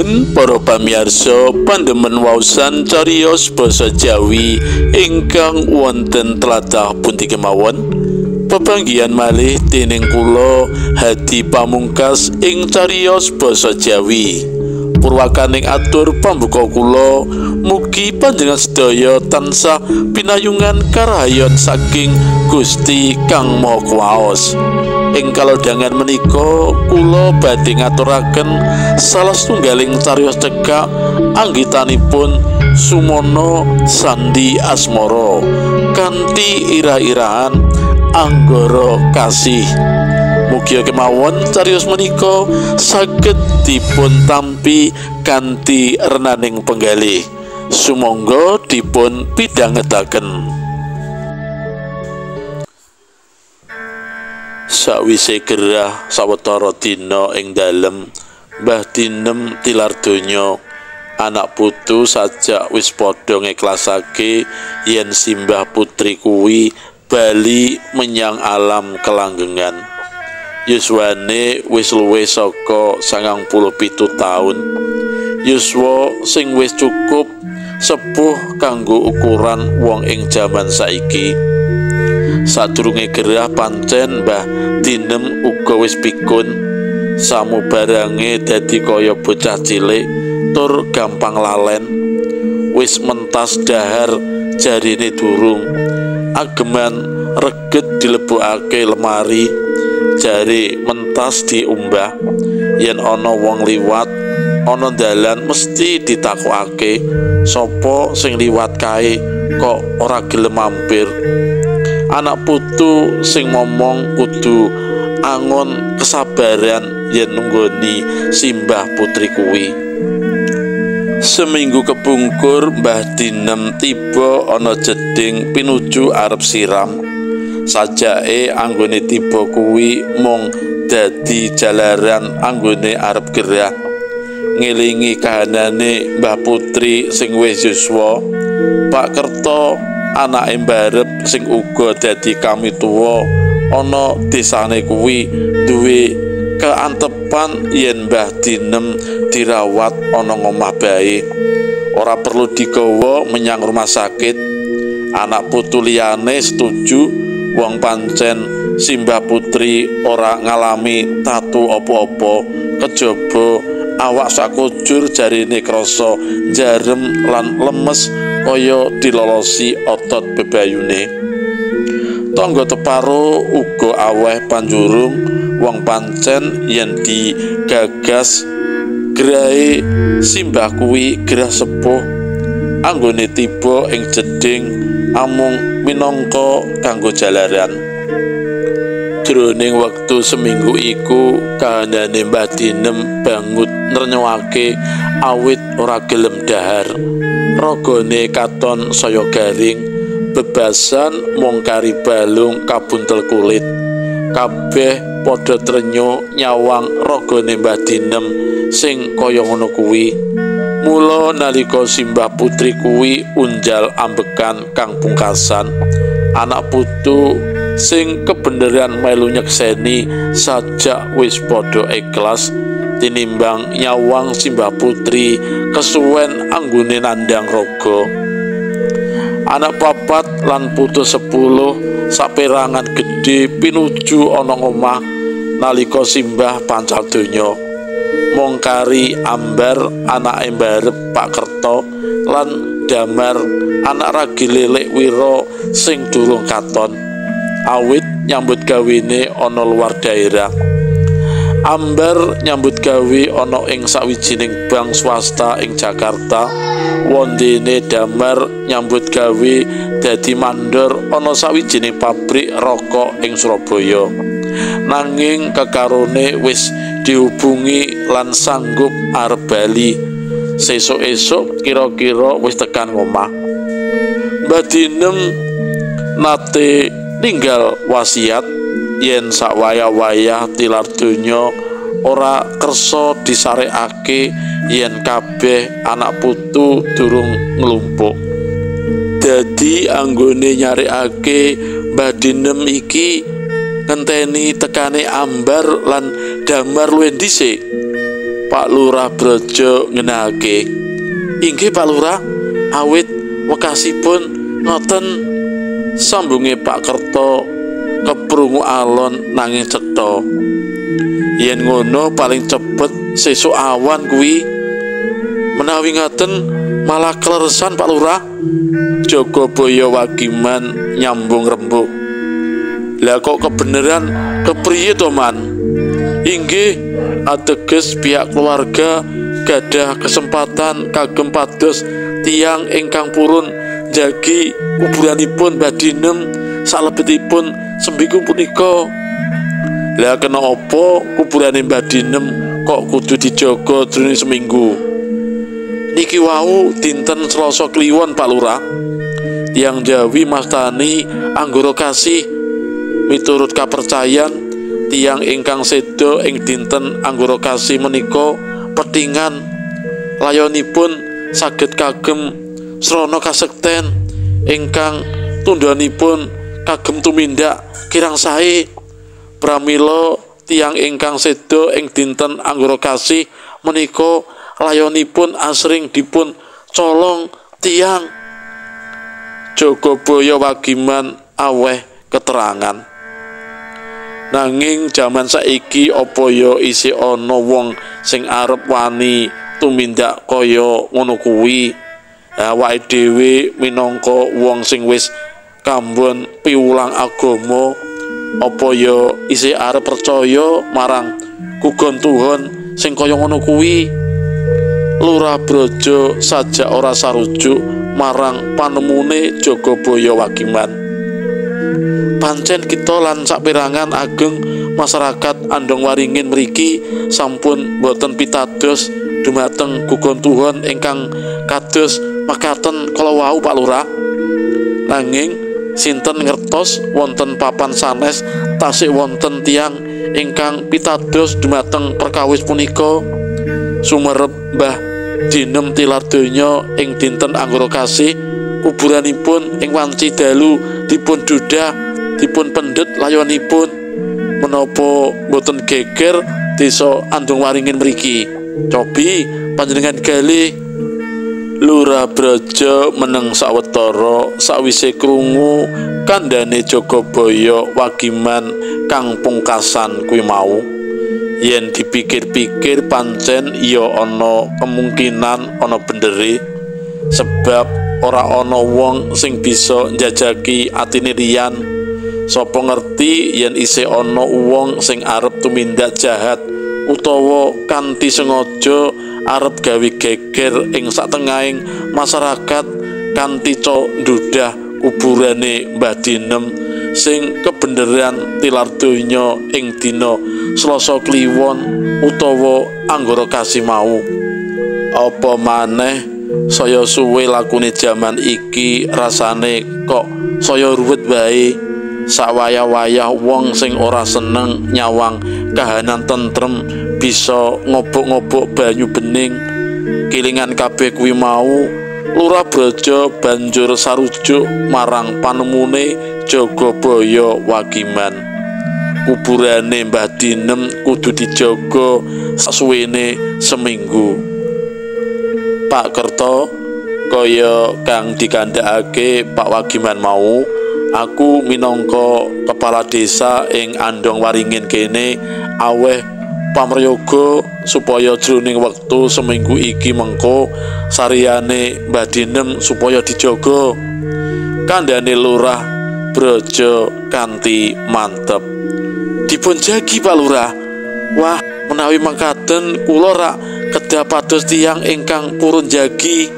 Nuwun para pamirsa pandemen waosan cariyos basa Jawi ingkang wonten tlatah pundi kemawon. Pepanggihan malih dening kula Hadi Pamungkas ing cariyos basa Jawi. Purwakaning atur pambuka kula, mugi panjenengan sedaya tansah pinayungan karahayon saking Gusti Kang Maha Kuwaos. Ing kalodhangan menika kula badhe ngaturaken salah setunggaling cariyos cekak anggitanipun Sumono Sandi Asmoro kanthi irah-irahan Anggara Kasih. Mugi kemawon cariyos menika saged dipun tampi kanthi renaning penggalih. Sumangga dipun pidhangetaken. Sawise gerah sawetara dina ing dalem, Mbah Dinem tilar donya. Anak putu sajak wis padha ngeklasake yen simbah putri kuwi bali menyang alam kelanggengan. Yuswane wis luwih saka 97 taun. Yuswa sing wis cukup sepuh kanggo ukuran wong ing jaman saiki. Sadurunge gerah pancen Mbah Dinem uga wis pikun. Samubarange dadi kaya bocah cilik tur gampang lalen. Wis mentas dahar jarine durung. Ageman reget dilebokake lemari, jare mentas diumbah. Yen ana wong liwat ana dalan mesti ditakokake, sapa sing liwat kae kok ora gelem mampir. Anak putu sing momong kudu angon kesabaran yen nunggoni simbah putri kuwi. Seminggu kepungkur Mbah Dinem tiba ana jeding pinuju arep siram. Sajake anggone tiba kuwi mung dadi jalaran anggone arep gerah. Ngelingi kahanane Mbah Putri sing wis yuswa, Pak Kerto anake mbarep sing uga dadi kamituwa ana desane kuwi duwe keantepan yen Mbah Dinem dirawat ana ngomah bae. Ora perlu digawa menyang rumah sakit. Anak putu liyane setuju, wong pancen simbah putri ora ngalami tatu apa-apa kejaba awak sakujur jarine krasa jarem lan lemes kaya dilolosi otot bebayune. Tangga teparo uga aweh panjurung, wong pancen yen digagas grahe simbah kuwi gerah sepuh anggone tiba ing jeding amung minangka kanggo jalaran. Jroning wektu seminggu iku kahanane Mbah Dinem bangut nrenyuake awit ora gelem dahar. Ragane katon saya garing, bebasan mung kari balung kabuntel kulit. Kabeh padha trenyo nyawang ragane Mbah Dinem sing kaya ngono kuwi. Mula nalika simbah putri kuwi unjal ambekan kang pungkasan, anak putu sing kebeneran melu nyekseni sajak wis padha ikhlas tinimbang nyawang simbah putri kesuwen anggone nandhang raga. Anak papat lan putu 10 saperangan gedhe pinuju ana ngomah nalika simbah pancal donya. Mung kari Ambar anake mbarep Pak Kerto lan Damar anak ragi Lelek Wiro sing durung katon awit nyambut gawene ana luar daerah. Ambar nyambut gawe ana ing sawijining bank swasta ing Jakarta, wondene Damar nyambut gawe dadi mandor ana sawijining pabrik rokok ing Surabaya. Nanging kekarone wis dihubungi lan sanggup arep bali. Sesuk-esuk kira-kira wis tekan ngomah. Mbah Dinem nate ninggal wasiat yen sakwayah-wayah tilar donya ora kersa disarekake yen kabeh anak putu durung nglumpuk. Dadi anggone nyarekake Mbah Dinem iki ngenteni tekane Ambar lan Damar luwih dhisik. Pak Lurah Brojo ngenahake. Inggih Pak Lurah, awit wekasipun ngoten, sambunge Pak Kerto keprungu alon nanging cetha. Yen ngono paling cepet sesuk awan kuwi. Menawi ngaten malah kleresan Pak Lurah. Jogoboyo Wagiman nyambung rembug. Lah kok kebeneran kepriye to, Man? Inggih, ateges pihak keluarga gadah kesempatan kagem pados tiyang ingkang purun jagi kuburanipun Mbah Dinem salebetipun sembiku punika. Lah kena apa kuburane Mbah Dinem kok kudu dijaga jroning seminggu? Niki wau dinten Selasa Kliwon Pak Lurah. Tiyang Jawi mastani Anggara Kasih. Miturut kapercayan tiyang ingkang seda ing dinten Anggara Kasih menika petingan layonipun saged kagem srana kasekten ingkang tundhanipun kagem tumindak kirang sae. Pramila tiyang ingkang seda ing dinten Anggara Kasih menika layonipun asring dipun colong tiyang. Jogoboyo Wagiman aweh keterangan. Nanging jaman saiki apa ya isih ana wong sing arep wani tumindak kaya ngono kuwi? Awake dhewe minangka wong sing wis kambon piwulang agama, apa ya isih arep percaya marang gugon Tuhan sing kaya ngono kuwi? Lurah Brojo sajak ora sarujuk marang panemune Jogoboyo Wagiman. Pancen kita lan saperangan ageng masyarakat Andong Waringin mriki sampun boten pitados dumateng gugon Tuhan ingkang kados makaten kala wau Pak Lurah. Nanging sinten ngertos wonten papan sanes tasih wonten tiyang ingkang pitados dumateng perkawis punika. Sumerep Mbah Dinem tilar donya ing dinten Anggara Kasih, kuburanipun ing wanci dalu dipun dudah, dipun pendhet layonipun. Menapa boten geger desa Andong Waringin mriki? Cobi panjenengan gali. Lurah Brojo meneng sawetara sawise krungu kandhane Jogoboyo Wagiman kang pungkasan kuwi mau. Yen dipikir-pikir pancen ya ana kemungkinan ana bendere, sebab ora ana wong sing bisa njajaki atine liyan. Sapa ngerti yen isih ana wong sing arep tumindak jahat utawa kanthi sengaja arep gawe geger ing satengahing masyarakat kanthi ndudah kuburane Mbah Dinem sing kebeneran tilar donya ing dina Selasa Kliwon utawa Anggara Kasih mau. Apa maneh saya suwe lakune jaman iki rasane kok saya ruwet wae. Sawayah-wayah wong sing ora seneng nyawang kahanan tentrem bisa ngobok-ngobok banyu bening. Kilingan kabeh kuwi mau, Lurah Brojo banjur sarujuk marang panemune Jogoboyo Wagiman. Kuburane Mbah Dinem kudu dijaga sasuwene seminggu. Pak Kerto, kaya kang dikandhakake Pak Wagiman mau, aku minangka kepala desa ing Andong Waringin kene aweh pamrayoga supaya jroning wektu seminggu iki mengko sariyane Mbah Dinem supaya dijaga. Kandhane Lurah Brojo kanthi mantep. Dipun jagi Pak Lurah. Wah, menawi mangkaten kula rak kedah pados tiyang ingkang purun jagi.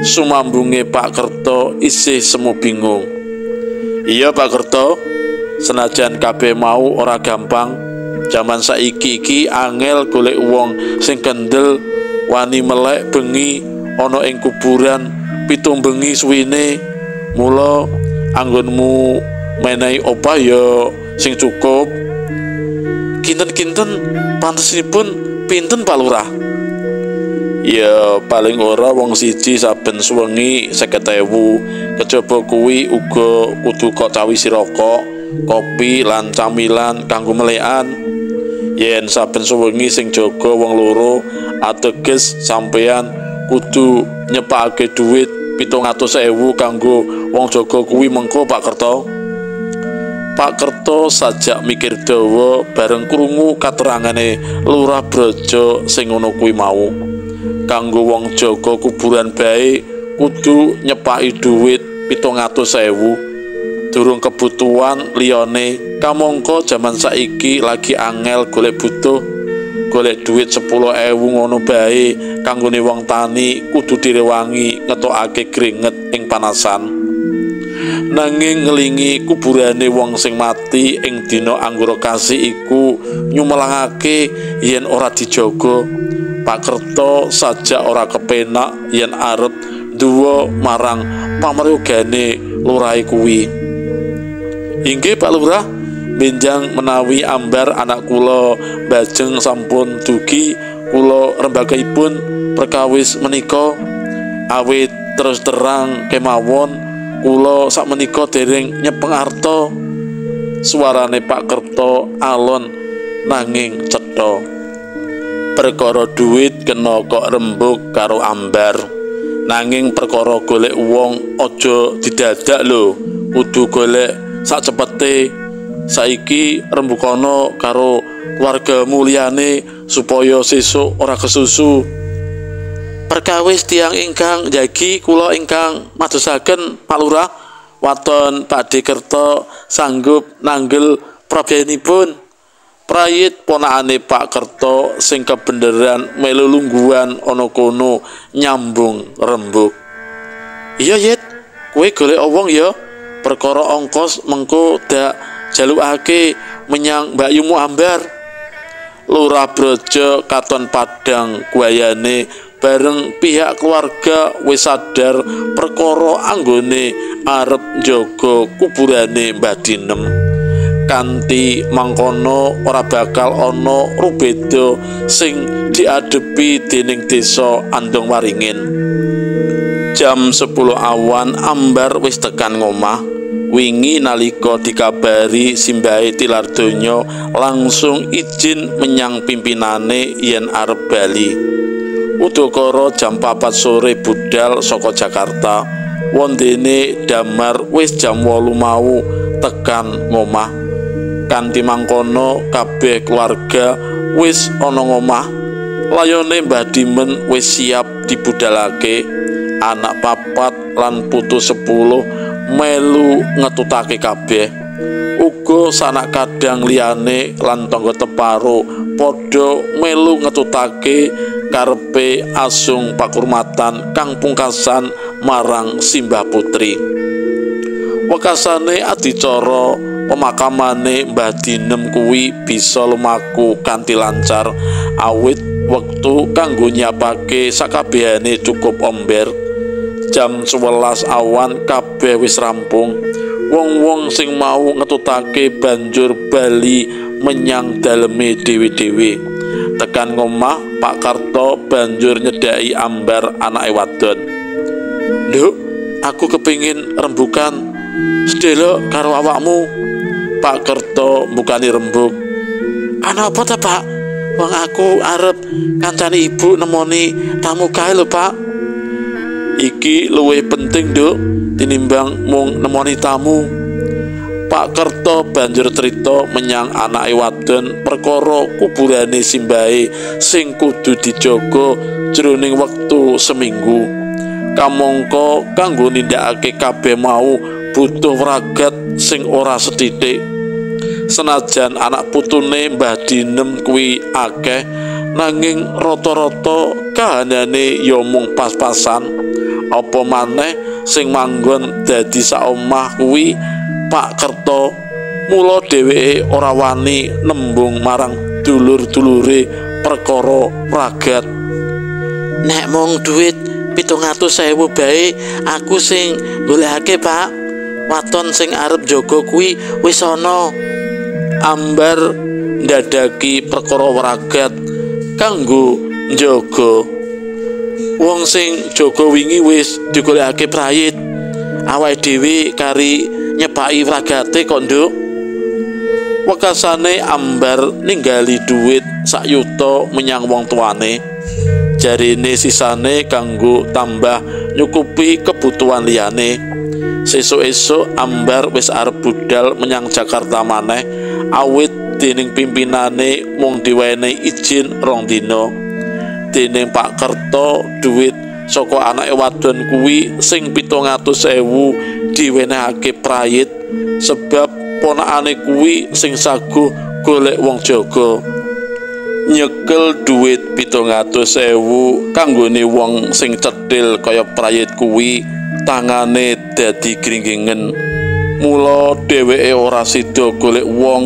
Sumambunge Pak Kerto isih semu bingung. Iya Pak Kerto, senajan kabeh mau ora gampang. Jaman saiki iki angel golek wong sing kendel wani melek bengi ana ing kuburan pitung bengi suwine. Mula anggonmu menehi opah ya sing cukup. Kinten-kinten pantesipun pinten Pak Lurah? Ya paling ora wong siji saben suwengi 50.000. Kejaba kuwi uga kudu kok cawisi rokok, kopi lan camilan kanggo melekan. Yen saben sewengi sing jaga wong loro ateges sampeyan kudu nyepakake duit 700.000 kanggo wong jaga kuwi mengko Pak Kerto. Pak Kerto sajak mikir dawa bareng krungu katerangane Lurah Brojo sing ngono kuwi mau. Kanggo wong jaga kuburan bae kudu nyepaki duit 700.000. Durung kebutuhan liyane, kamangka jaman saiki lagi angel golek butuh. Golek duit 10.000 ngono bae kanggone wong tani kudu direwangi ngetokake kringet ing panasan. Nanging ngelingi kuburane wong sing mati ing dina Anggara Kasih iku nyumelangake yen ora dijaga. Pak Kerto sajak ora kepenak yen arep duwa marang pamriyogane lurahe kuwi. Inggih Pak Lurah, benjang menawi Ambar anak kula bajeng sampun dugi kula rembagaipun perkawis menika. Awit terus terang kemawon kula sakmenika dereng nyepeng arta. Suarane Pak Kerto alon nanging cetha. Perkara duit kena kok rembug karo Ambar, nanging perkara golek wong aja didadak lho, kudu golek sacepete. Saiki rembukana karo keluargamu liyane supaya sesuk ora kesusu. Perkawis tiyang ingkang njagi kula ingkang madosaken Pak Lurah, waton Pakde Kerto sanggup nanggel prabiyanipun. Prayit ponakane Pak Kerto sing kebeneran melu lungguhan ana kono nyambung rembug. Iya Yit, kowe golek wong ya, perkara ongkos mengko dak jalukake menyang mbakyumu Ambar. Lurah Brojo katon padhang guayane bareng pihak keluarga wis sadar perkara anggone arep njaga kuburane Mbah Dinem. Kanthi mangkono ora bakal ana rubeda sing diadepi dening desa Andong Waringin. Jam 10 awan Ambar wis tekan ngomah. Wingi nalika dikabari simbahe tilar donya langsung izin menyang pimpinane yen arep bali. Udakara jam 4 sore budal saka Jakarta. Wondene damar wis jam 8 mau tekan ngomah. Kanthi mangkono kabeh keluarga wis ana ngomah. Layone Mbah Dimen wis siap dibudalake. Anak papat lan putu 10 melu ngetutake kabeh. Uga sanak kadang liyane lan tangga teparo padha melu ngetutake karepe asung pakurmatan kang pungkasan marang simbah putri. Wekasane adicara pemakamane Mbah Dinem kuwi bisa lumaku kanthi lancar awit wektu kanggo nyiapake sakabehane cukup omber. Jam 11 awan kabeh wis rampung. Wong-wong sing mau ngetutake banjur bali menyang daleme dhewe-dhewe. Tekan ngomah, Pak Karto banjur nyedhaki Ambar anake wadon. "Nduk, aku kepingin rembukan sedelok karo awakmu." Pak Kerto mbukani rembug. "Ana apa ta, Pak? Wong aku arep kancani ibu nemoni tamu kae lho, Pak." "Iki luwih penting, Nduk, tinimbang mung nemoni tamu." Pak Kerto banjur crita menyang anake wadon perkara kuburane simbahe sing kudu dijaga jroning wektu seminggu. Kamangka kanggo nindakake kabeh mau butuh wragat sing ora sethithik. Senajan anak putune Mbah Dinem kuwi akeh, nanging rata-rata kahanane ya mung pas-pasan. Apa maneh sing manggon dadi saomah kuwi Pak Kerto. Mula dheweke ora wani nembung marang dulur-dulure perkara ragat. "Nek mung duit 700.000 bae aku sing golekake, Pak. Waton sing arep jaga kuwi wis ana." Ambar ndadaki perkara wragat kanggo njaga. Wong sing jaga wingi wis digolekake prayit. Awake dhewe kari nyepaki wragate kok, Nduk. Wekasane Ambar ninggali duit sak yuta menyang wong tuane. Jarine sisane kanggo tambah nyukupi kebutuhan liyane. Sesuk-esuk Ambar wis arep budal menyang Jakarta maneh awit dening pimpinane mung diwenehi izin 2 dina. Dening Pak Kerto duit saka anake wadon kuwi sing 700.000 diwenehake prayit sebab ponakane kuwi sing saguh golek wong jaga. Nyekel duit 700.000 kanggone wong sing cethil kaya prayit kuwi tangane dadi gringgingen. Mula dheweke ora sida golek wong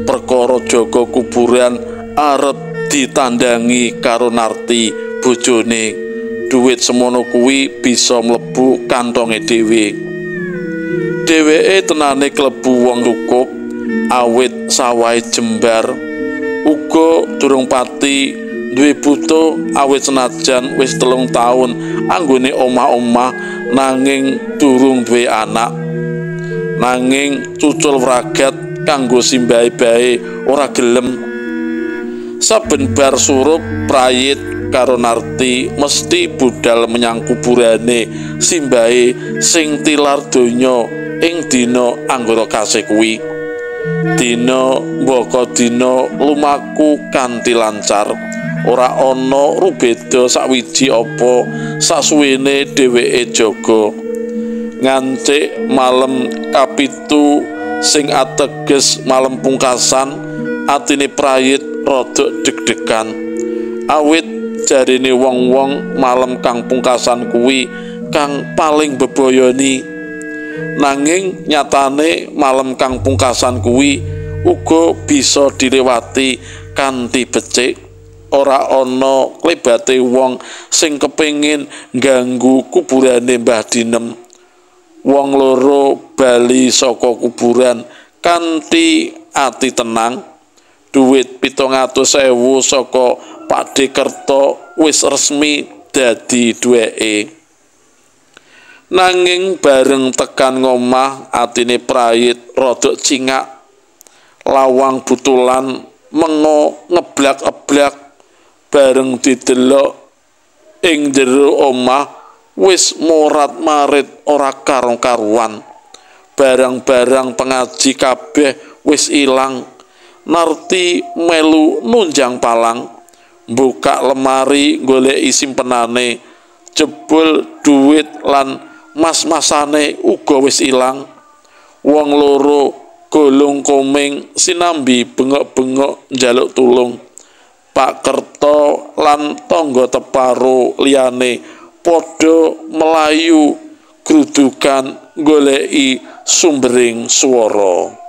perkara jaga kuburan arep ditandangi karo Narti bojone. Duit semono kuwi bisa mlebu kantonge dhewe. Dheweke tenane klebu wong cukup awit sawahe jembar, uga durung pati duwe butuh awit senajan wis 3 taun anggone omah-omah nanging durung duwe anak. Nanging cucul wragat kanggo simbahe bae ora gelem. Saben bar surup prayit karo Narti mesti budal menyang kuburane simbahe sing tilar donya ing dina Anggara Kasih kuwi. Dina mbaka dina lumaku kanthi lancar, ora ana rubeda sawiji apa sasuwene dheweke jaga. Ngancik malem kapitu sing ateges malem pungkasan, atine prayit rada deg-degan awit jarine wong-wong malem kang pungkasan kuwi kang paling beboyoni. Nanging nyatane malem kang pungkasan kuwi uga bisa dilewati kanthi becik. Ora ana klebate wong sing kepengin ngganggu kuburane Mbah Dinem. Wong loro bali saka kuburan kanthi ati tenang. Duit 700.000 saka Pakde Kerto wis resmi dadi duweke. Nanging bareng tekan ngomah atine prayit rodok cingak. Lawang butulan mengo ngeblak-eblak. Bareng didelok ing jero omah wis morat-marit ora karu-karuan. Barang-barang pengaji kabeh wis ilang. Narti melu nunjang palang, buka lemari goleki simpenane, jebul duit lan mas-masane uga wis ilang. Wong loro golong koming sinambi bengok-bengok njaluk tulung. Pak Kerto lan tangga teparo liyane padha melayu grudukan goleki sumbering swara.